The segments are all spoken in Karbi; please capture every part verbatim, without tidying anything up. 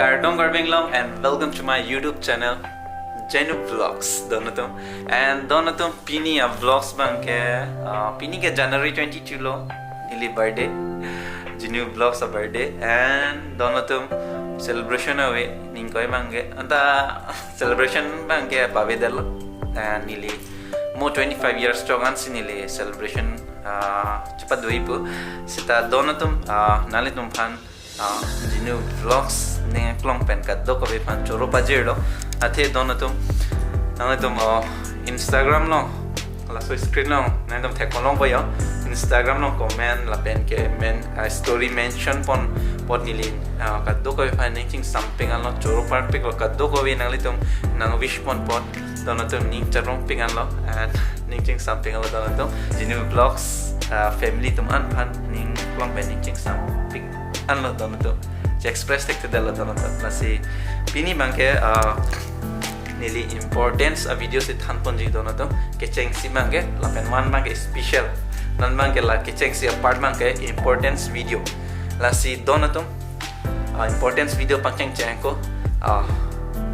Kardom Karbi Anglong and welcome to my YouTube channel, Jenu Vlogs, don atum. And don atum, pini a vlogs abangke, uh, pini ke January twenty-two lo, neli birthday, Jenu Vlogs a birthday. And don atum, celebration ave, ning koi abangke, anta celebration abangke pavedetlo. And neli mo twenty-five years chok ansi neli celebration, uh, chepadoji pu. Seta don atum, uh, nanglitum aphan, uh, Jenu Vlogs ning aklong pen kadokave aphan choro pajirlo. Athe don atum, nanglitum, uh, Instagram along, laso screen along nanglitum theklongpo jo. Instagram along comment lapen ke men, uh, story mention pon apot neli, uh, kadokave aphan ning chingsampik anlo, choro parpiklo, kadokave nanglitum nang wish pon apot don atum, ning charongpik anlo, and ning chingsampik anlo don atum. Jenu Vlogs, uh, family atum an aphan ning aklong pen ning chingsampik anlo don atum. Che-express thekthedetlo don atum. Lasi pini abangke, uh, neli importance a video si thanponji don atum. Kechengsi abangke, lapen non abangke special. Non abangke la kechengsi apart abangke importance video. Lasi don atum, uh, importance video pangchengcheng ako, uh,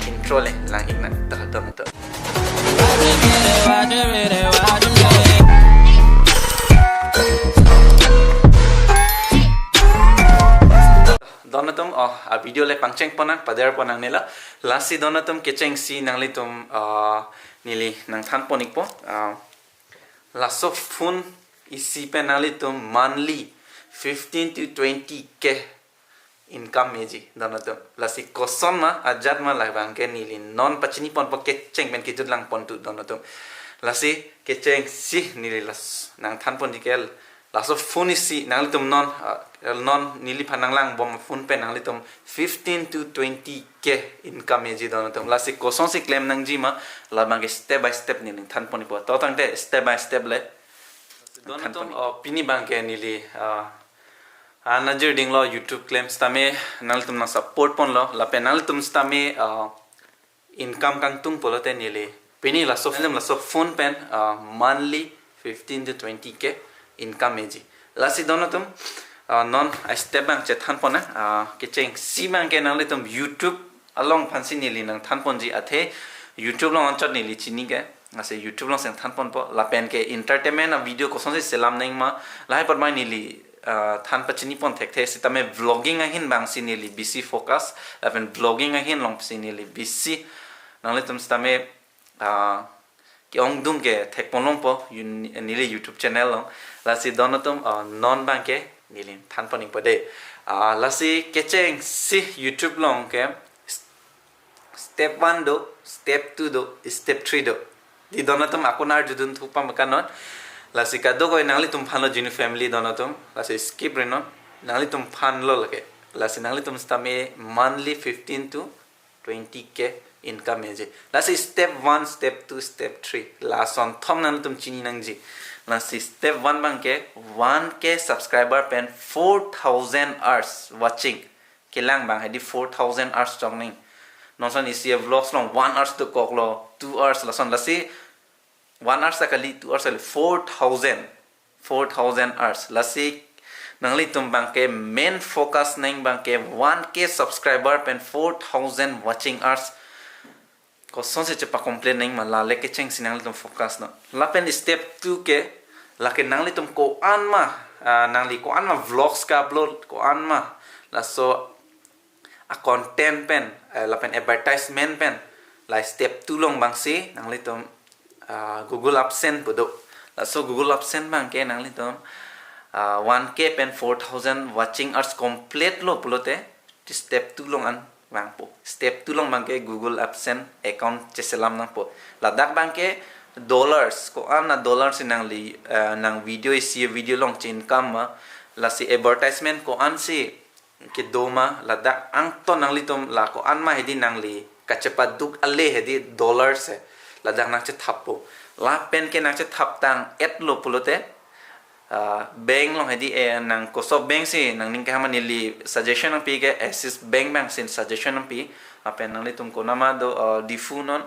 intro le lang-iknang ta don atum. Don atum, oh, a video le pangcheng ponnang, pader ponnang nela. Lasi don atum, kechengsi nanglitum, uh, neli nangthanpon-ikpo, uh, laso phone isi pen nanglitum monthly fifteen to twenty K income meji don atum. Lasi koson ma, ajat ma, labangke neli non pachini ponpo, kecheng pen kejut lang pontu don atum. Lasi kechengsi neli las nangthanponji ke, laso phone isi nanglitum non, ah, non neliphan nanglangbom phone pen nanglitum fifteen to twenty K income meji don atum. Lasi kosonsi klem nangji ma, labangke step by step neli thanpon-ikpo. To tangte step by step le don atum, oh, pini abangke neli, ah, an ajir dinglo YouTube klem sitame, nanglitum nang support ponlo, lapen nanglitum sitame, ah, income kangtung pulote neli pini laso, laso phone pen, ah, monthly fifteen to twenty K income meji. Lasi don atum, ah, non a step abang chethanponnang, ah, kechengsi abangke nanglitum YouTube along aphansi neli nangthanponji, athe YouTube along anchot neli chini ke, lasi YouTube alongsi nangthanponpo, lapen ke entertainment a video kosonsi selam nangma, lahai apot abang neli, ah, than pachini pon thekthe, sitame vlogging ahin abangsi neli bisi focus, lapen vlogging ahin alongsi neli bisi nanglitum sitame, ah, ke-ongdung ke thekponlongpo, yun-, neli YouTube channel along. Lasi don atum, ah, non abangke neli thanpon-ikpo de. Ah, lasi kechengsi YouTube along ke s-, step one do, step two do, step three do. Di don atum, akun arjudun thupam kanon. Lasi kadokave nanglitum aphanlo Jenu family don atum. Lasi skip rinon. Nanglitum aphanlo lake. Lasi nanglitum sitame monthly fifteen to twenty K income meji. Lasi step one, step two, step three, lason thom nanglitum chini nangji. Lasi step one abangke one K subscriber pen four thousand hours watching. Kelang abang hedi four thousand hours chongning. Non ason isi a vlogs along one hours dokoklo, two hours lason. Lasi one hours ta kali, two hours kali, four thousand, four thousand hours. Lasi nanglitum abangke main focus nang abangke one K subscriber pen four thousand watching hours. Kosonsi chepa-complete nangma, la le kechengsi nanglitum focus non. Lapen step two ke, lake nanglitum ko-an ma, ah, nangli ko-an ma vlogs ka-upload, ko-an ma laso a content pen, eh, lapen advertisement pen, la step two along abangsi nanglitum, ah, Google AdSense pu do. Laso Google AdSense abangke nanglitum, ah, one K pen four thousand watching hours complete lo pulote, step two along an vangpo. Step two along abangke Google AdSense account cheselam nangpo. Ladak abangke dollars, ko-an a dollars si nangli, eh, nang video isi video along che-income ma, lasi advertisement ko-ansi kedo ma, ladak angton nanglitum la ko-an ma hedi nangli kachepaduk ale hedi dollars he, ladak nangchethappo. Lapen ke nangchethap tang-etlo pulote, ah, bank along hedi, eh, nang koso bank si nangning kehama, neli suggestion nangpi ke Axis Bank abangsi suggestion nangpi. Lapen nanglitum konama do, ah, Diphu non,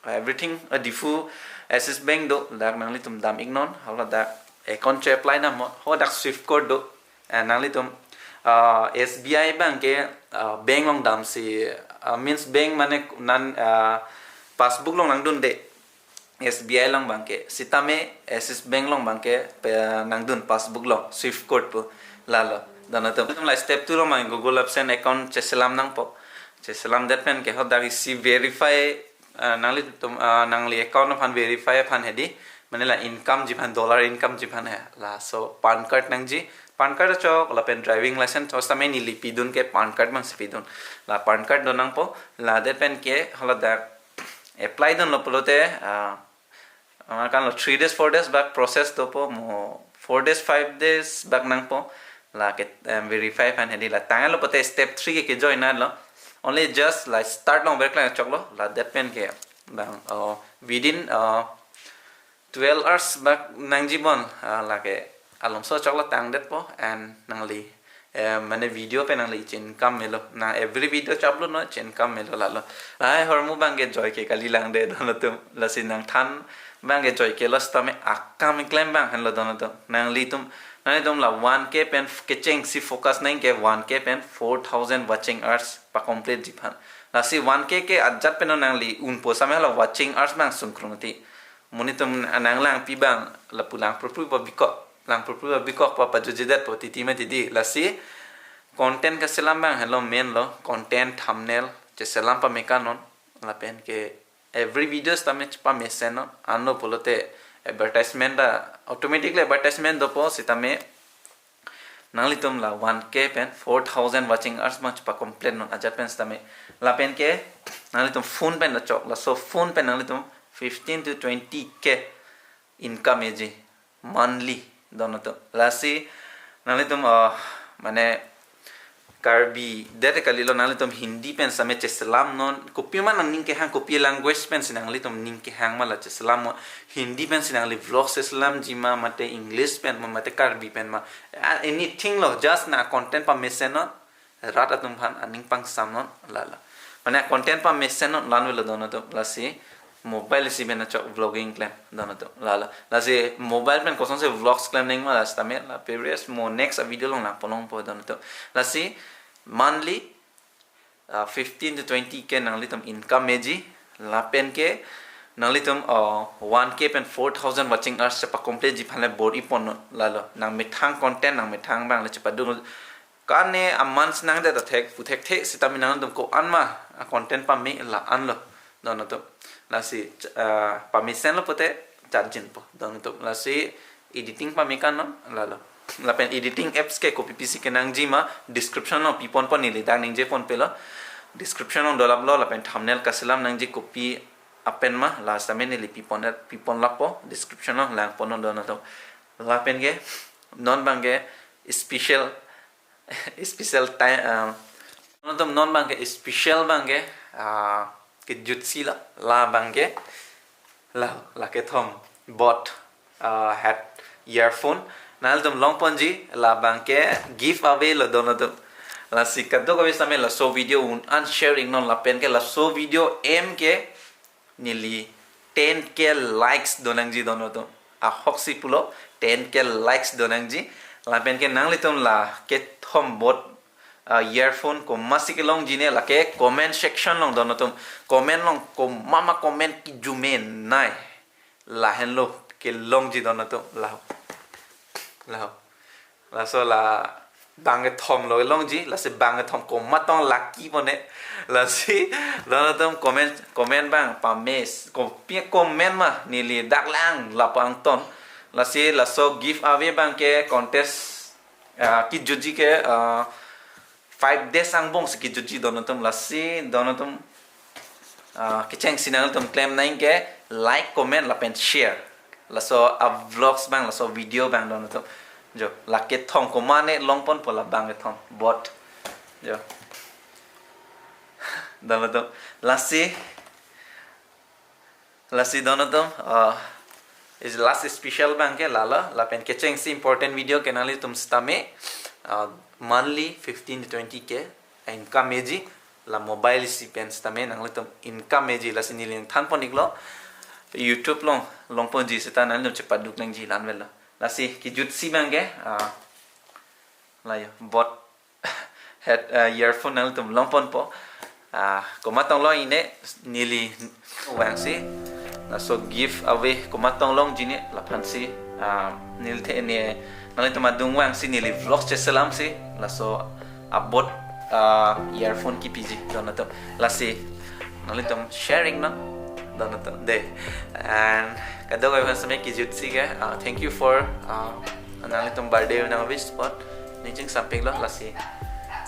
everything, ah, Diphu Axis Bank do, dak nanglitum dam-iknon, haladak account che-apply nangmo, ho dak Swift code do, eh, nanglitum, ah, S B I abangke, ah, bank along damsi, ah, means bank mane non, ah, passbook along nangdunde, S B I along abangke, sitame Axis Bank along abangke pe nangdun passbook along, SWIFT code pu, lalo. Dono atum, la step two along abang Google AdSense account cheselam nangpo. Cheselamdet pen ke hadak isi verify, ah, nanglitum, ah, nangli account aphan verify aphan hedi, mane la income ji aphan, dollar income ji aphan he. Laso PAN card nangji, PAN card chok, lapen driving license, o sitame neli pidun ke PAN card abangsi pidun. La PAN card do nangpo, ladet pen ke haladak apply dunlo pulote, ah, amarkan lo three days, four days bak process dopo, mo four days, five days bak nangpo. Lake, em, verify aphan hedi, la tanglo pulote step three ke, ke join lo. Only just la start along berklang choklo, ladet pen ke abang, oh, within, oh, twelve hours bak nangji bon, ah, lake alomso choklo tangdetpo, and nangli, eh, mane video pen nangli che-income melo. Nang every video che-upload non, che-income melo lalo. Lahai ahormu abangke joike kali langde dono atum. Lasi nangthan abangke joikelo sitame akam keklem abang henlo dono atum. Nanglitum, nanglitum la one K pen f-, kechengsi focus nangji ke one K pen four thousand watching hours pacomplete ji aphan. Lasi one K ke ajat pen nangli unpo sitame la watching hours abang sungkrung ti. Monit atum nang langpi abang, lapu lang purpur pa bikok, lang purpur pa bikok pa pajujedetpo titi mati di. Lasi content kaselam abang henlo main lo, content, thumbnail cheselam pame kanon, lapen ke every video sitame chepamesen non, ano pulote advertisement ta, automatically advertisement dopo sitame nanglitum la one K pen four thousand watching hours abang chepacomplete non ajat pen sitame. Lapen ke nanglitum phone pen ta chok, laso phone pen nanglitum fifteen to twenty K income eji monthly dono atum. Lasi nanglitum, ah, mane Karbi det kalilo, nanglitum Hindi pen sitame cheselam non, kopima nangning kehang, kopi language pensi nanglitum ning kehang ma la cheselam non, Hindi pensi nangli vlog cheselamji ma, mate English pen ma, mate Karbi pen ma, ah, anything lo, just nang content pamesen non, rat atum aphan aning pangsam non, lalo. Mane content pamesen non, la-an avelo dono atum. Lasi mobile isi pen ta chok vlogging klem dono atum, lalo. Lasi mobile pen kosonsi vlogs klem nangji ma, la sitame la previous mo next a video along nangpon longpo dono atum. Lasi monthly, ah, fifteen to twenty K nanglitum income eji, lapen ke nanglitum, ah, one K pen four thousand watching hours chepacomplete ji aphan le bor-ipon non, lalo. Nangmethang content, nangmethang abang le chepaduk. Kane a-month nangdet ta thek, pu thekthe sitame nanglitum ko-an ma a-content pame, la-an lo dono atum. Lasi, ah, pamesen lo pulote chatjinpo dono atum. Lasi editing pame kanon, lalo. Lapen editing apps ke kopi pisi kenangji ma, description along piponpo, neli dak ningje ponpe lo. Description along dolaplo, lapen thumbnail kaselam nangji kopi apen ma, la sitame neli pipon, pipon lakpo, description along langpon non dono atum. Lapen ke non abangke special, special time, ah, dono atum, non abangke special abangke, ah, kejutsi la, la abangke, la, la kethom bot, ah, head earphone nanglitum longponji, la abangke giveaway lo dono atum. Lasi kadokave sitame laso video un-an share ik non, lapen ke laso video aim ke neli ten K likes do nangji dono atum. Ahoksi pulo, ten K likes do nangji. Lapen ke nanglitum la kethom bot, ah, earphone komatsi kelongji ne, lake comment section along dono atum. Comment along komat ma comment kijume nai, lahenlo kelongji dono atum. Laho. Laho. Laso la bang kethom lo longji, lasi bang kethom komat tong lucky pone. Lasi dono atum comment, comment abang pames, kopi comment ma, neli dak lang lapu angton. Lasi laso giveaway abangke contest, ah, kejutji ke, ah, five days angbongsi kejutji dono atum. Lasi dono atum, ah, kechengsi nanglitum klem nangji ke like, comment lapen share. Laso a-vlogs abang, laso video abang dono atum. Jo, la kethom komat ne longponpo, la bang kethom bot. Jo. Dono atum. Lasi, lasi dono atum, ah, is last special abangke lalo, lapen kechengsi important video ke nanglitum sitame, ah, monthly fifteen to twenty K income eji, la mobile isi pen sitame nanglitum income eji, lasi neli nangthanpon iklo, YouTube along longponji seta nanglitum chepaduk nangji, la-an avelo. Lasi kejutsi abangke, ah, la jo, bot head uh, earphone nanglitum longponpo. Uh, komat tong long-ikji ne neli vangsi. Laso giveaway komat tong longji ne laphansi. Uh, neli the ne nanglitum adung vangsi neli vlog cheselamsi. Laso abot uh, earphone kipiji don atum. Lasi nanglitum sharing no don atum de. And kadokave aphan same kijutsi ke. Uh, thank you for uh, nanglitum birthday nang wish apot. Neli chingsampik lo lasi.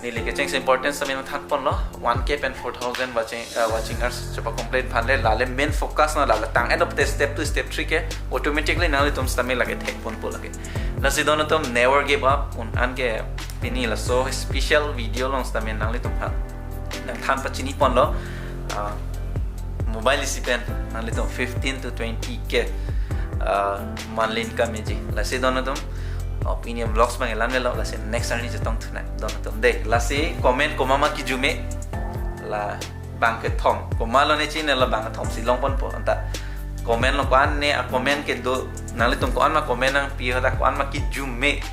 Neli kecheng importance same nangthanponlo. One K pen four thousand watching uh, watching hours chepa-complete aphan le lale main focus na lale tang end of the step two step three ke automatically nanglitum same lake thekponpo lake. Lasi don atum never give up un-an ke pini laso special video along sitame nanglitum aphan nangthan pachiniponlo. Uh, mobile isi pen nanglitum fifteen to twenty K uh, monthly income eji. Lasi don atum. Oh, pini vlogs bang elan velo lasi next arni chetongthu nang don atum de. Lasi comment komat ma kijume la bang kethom. Komat lo ne chinine la bang kethomsi longponpo anta. Comment lo ko-an ne a comment kedo nanglitum ko-an ma comment nangpi hadak ko-an ma kijume.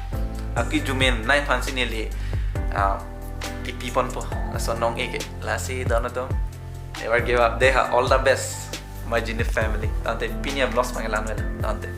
A kijume nai aphansi neli. Uh, kipiponpo. Laso nong-e ke. Lasi don atum. Never give up. De ha all the best. My Genie family. Tangte pini vlogs bang elan velo. Tangte.